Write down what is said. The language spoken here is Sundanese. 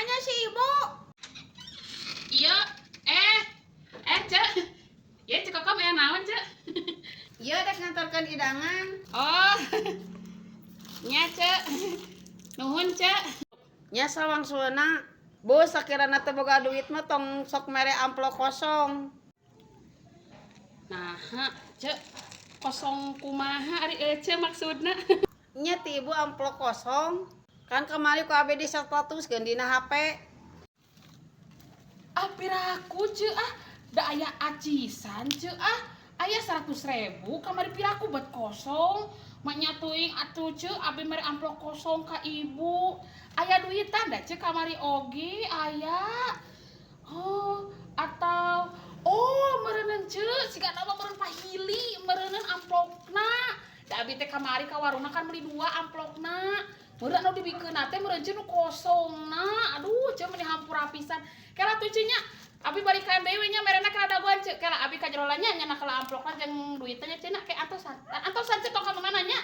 Nanya si ibu. Iya, eh, eh, Cek. Ya, Ceu Kokom aya naon, Cek? Iya, dek ngantarkeun idangan. Oh. Nya, Cek. Nuhun, Cek. Nya sawangsulna. Bu, sakirana teu boga duit mah tong sok mere amplop kosong. Nah, Cek. Kosong kumaha ari Ece maksudna? Nya ti ibu amplop kosong. Kan kemari ku abi di status dina HP. Ah, piraku, Cek, ah. Da aya acisan, Cek, ah. Aya 100 ribu kamari, piraku buat kosong. Maknya teuing atuh, Cek, abi mere amplop kosong ka ibu. Aya duitan da, Cek, kamari oge aya. Oh, atau oh meureunan, Cek, siga nama meureun pahili meureunan amplopna. Da abi teh kamari ka warungna kan meuli dua amplopna. Meureun anu dibikeunna teh meureun, Ceu, nu kosongna. Aduh, Ceu, meni hampura pisan. Kela tuh, Ceu, nya. Abi balikan deui we nya merena kela dagoan, Ceu. Kela abi ka jero nya, nyandak kela amplopna jeung duitnya, Ceu, na ke antosan. Antosan, Ceu, tong ka mana nya.